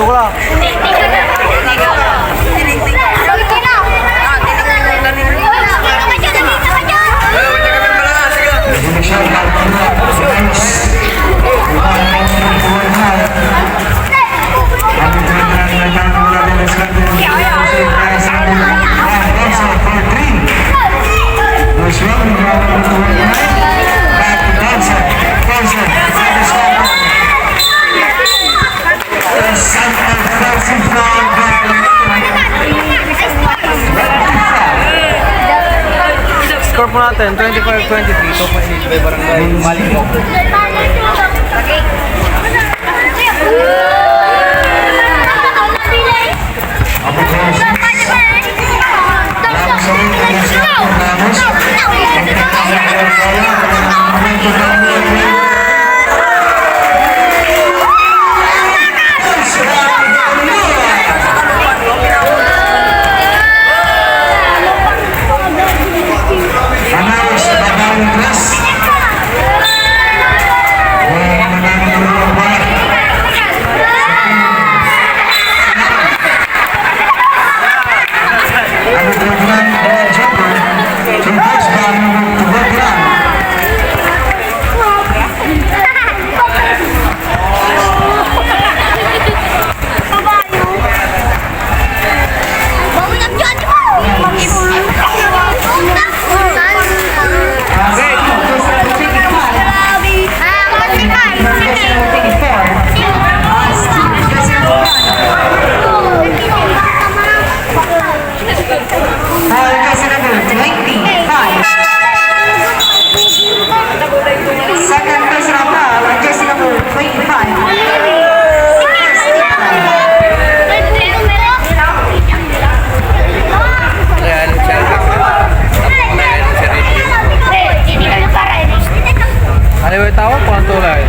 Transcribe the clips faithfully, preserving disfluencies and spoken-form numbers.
Wala. Score po natin, twenty-five twenty-three, two point eight by Barangay Malingaw. Foul, jersey number twenty-five. Second personal foul on jersey number twenty-five. Ano ba yung tawag? Pantulay.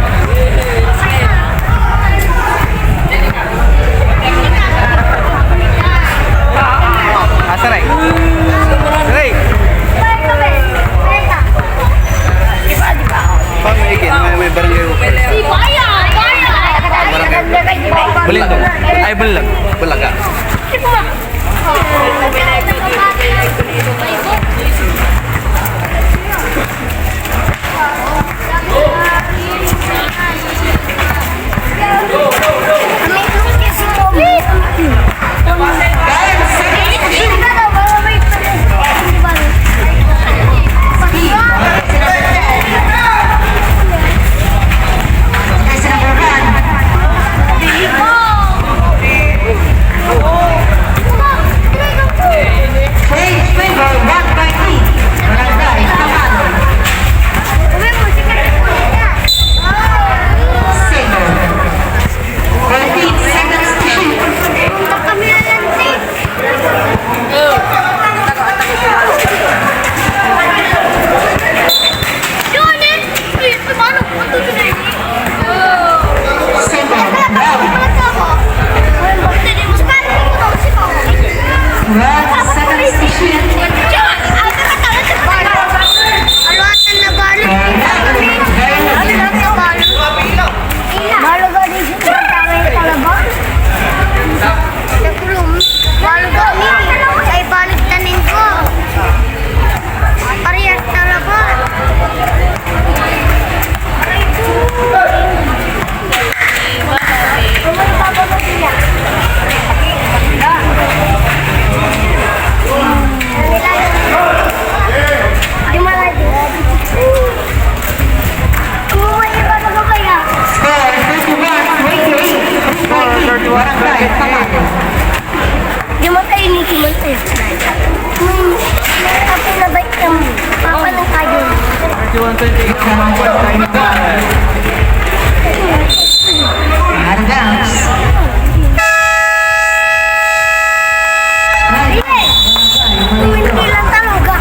Asa, Ray? Ray! Paano may ikin? May, may barangay hall. Balindo. Ay, Bulag. Bulaga. Page number one twenty, Barangay Taman. Single. Fourteen seconds to shoot. Malo gani si Tatangay Talaba. Sa kulong. Malo gani. Ay, balik tanin ko. Parehas talaga. Score, thirty-one twenty-eight. Score, thirty-one twenty-eight. Di mo tayo ini, di mo tayo. Hmm, ako na ba yung papa ng kayo? Thirty-one twenty-eight. Out of bounds. Hindi lang talaga.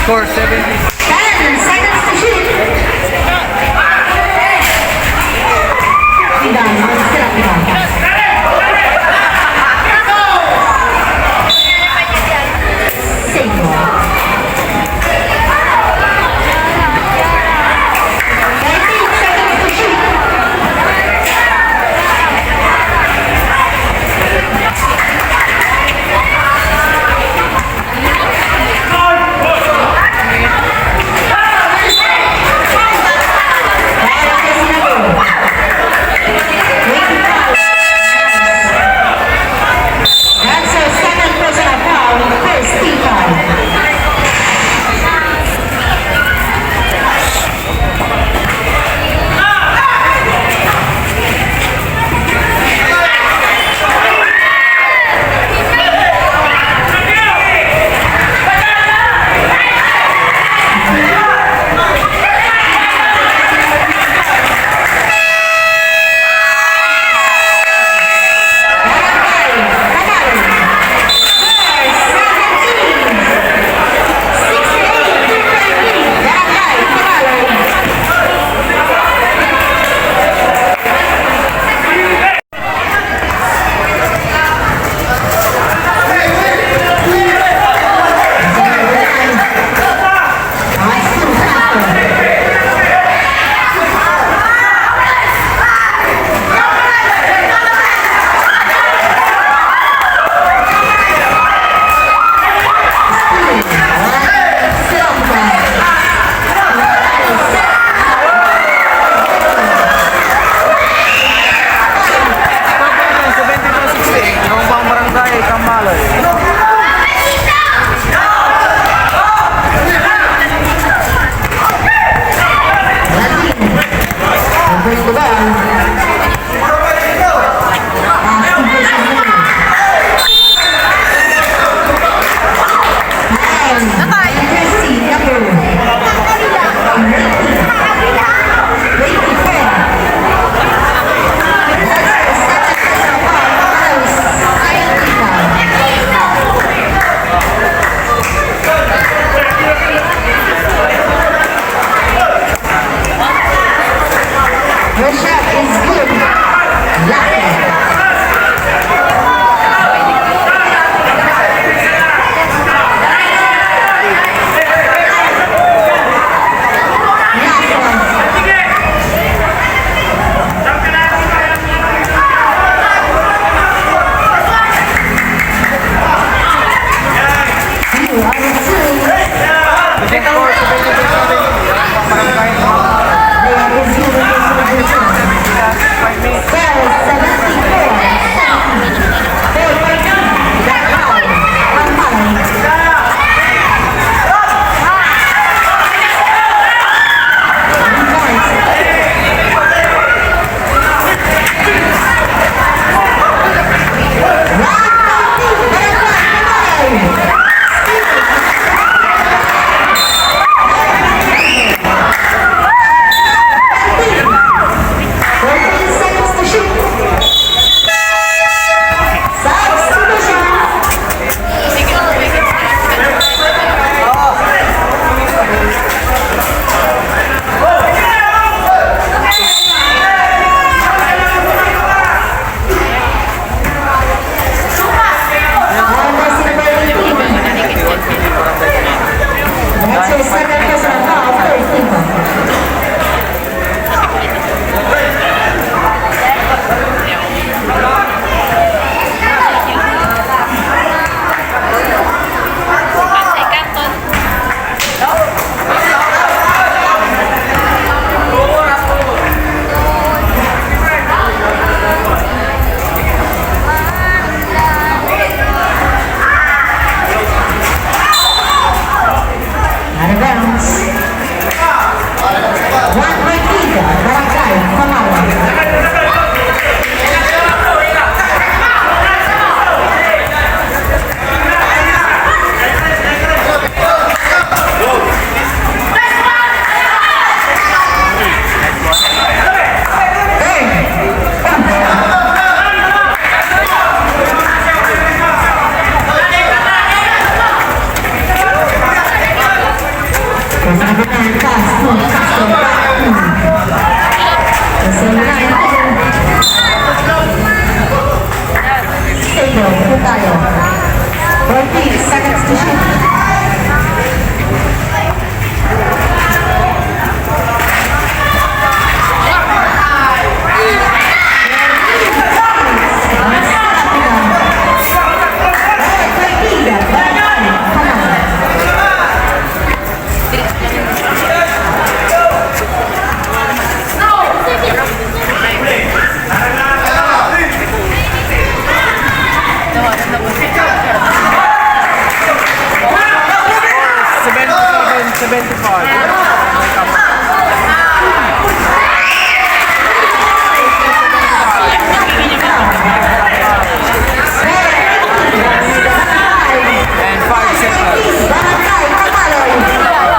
Score seventy. Ten seconds to shoot. Sida, Save. Thirteen seconds to shoot. That's a second personal foul, first team foul. Seventy-two sixty-eight, Rombang Barangay, Tambalay. Your shot is good. Lucky. Last one. Pass to Castro, back to Castro, nine. Single, po tayo. Fourteen seconds to shoot. Seventy-seven seventy-five. And five seconds. Time is up.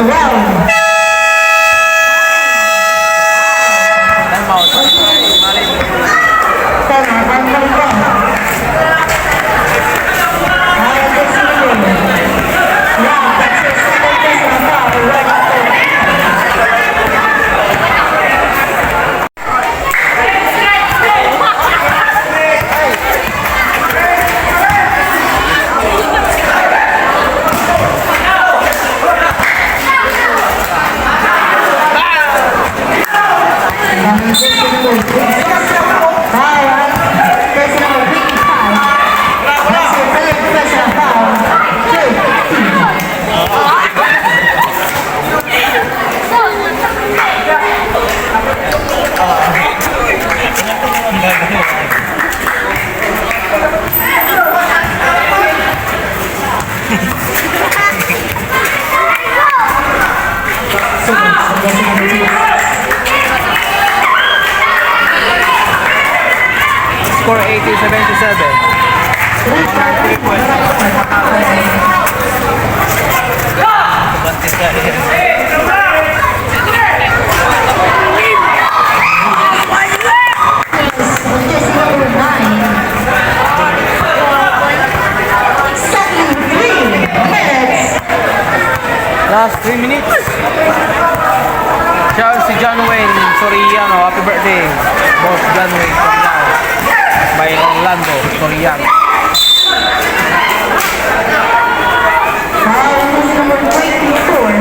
Twelve. Score eighty seventy-seven. Contestant number nine. Seventy-three minutes. Last three minutes. Shout out si John Wayne Soriano. Happy birthday, Boss John Wayne Soriano. By Orlando Soriano. Foul, number twenty-four.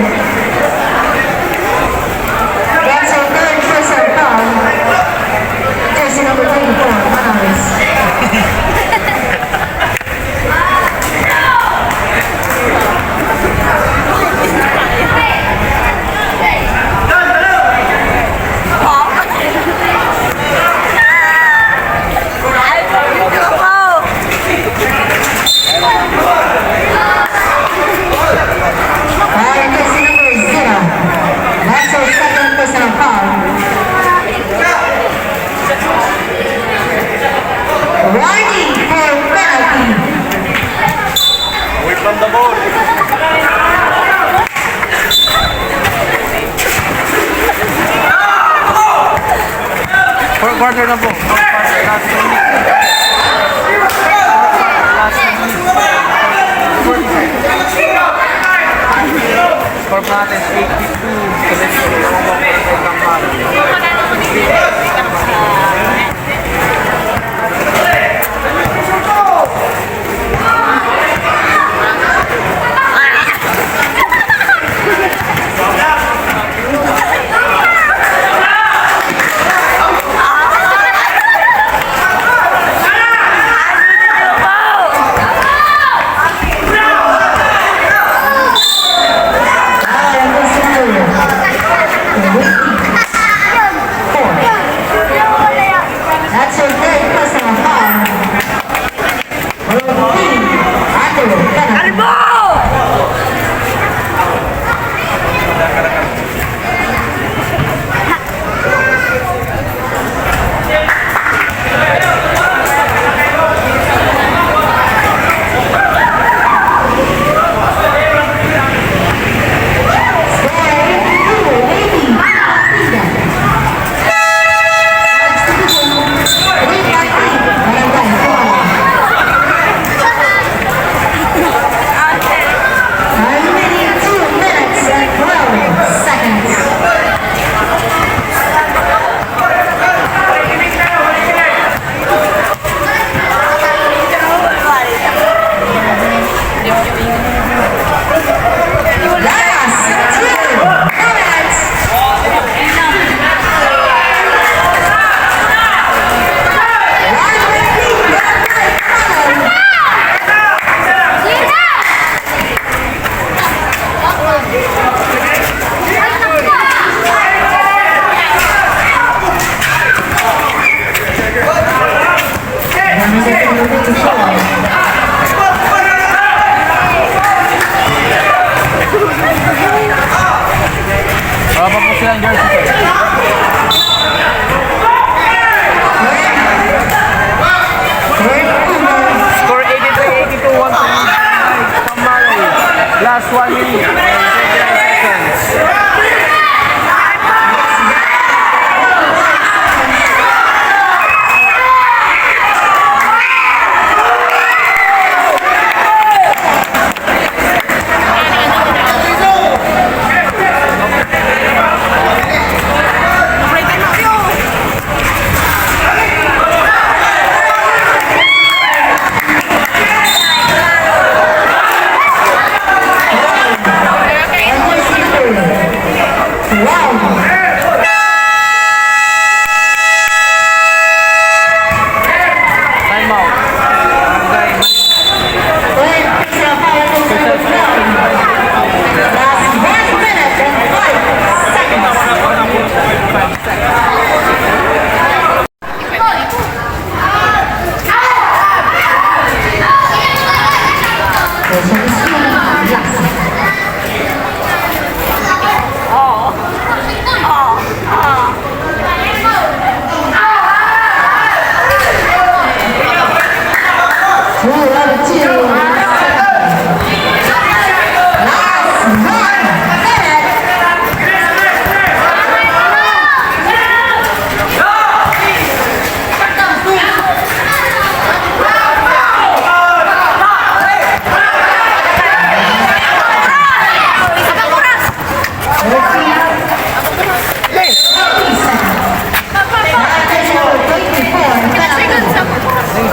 That's our third personal foul. Jersey number twenty-four, Manaus. Foul, jersey number zero. That's our second personal foul. Warning for penalty. Away from the ball. Fourth quarter na po. Fourth quarter, last minute. Last minute. Fourth quarter. Score po natin, eighty-two seventy-two. Score eighty-three eighty-two, one point five. Last one minute and twenty-nine seconds. Time out. Barangay Manila. Last one minute and five seconds.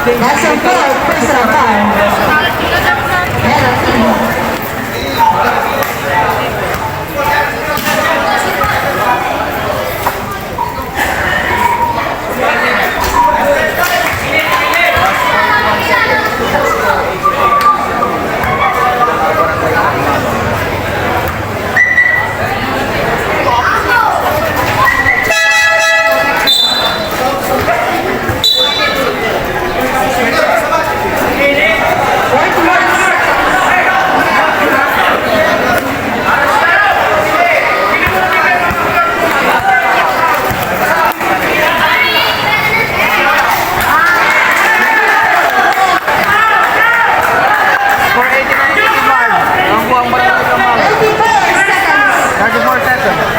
That's a foul, personal foul. Penalty. Score eighty-nine eighty-five. Ang buwang barangay Kamal. Thirty-four seconds.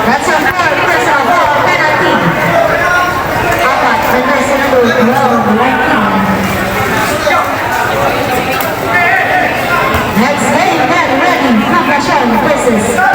That's a foul, personal foul, penalty. Apat, the next round, round nineteen. Next game, get ready, Pangasinan versus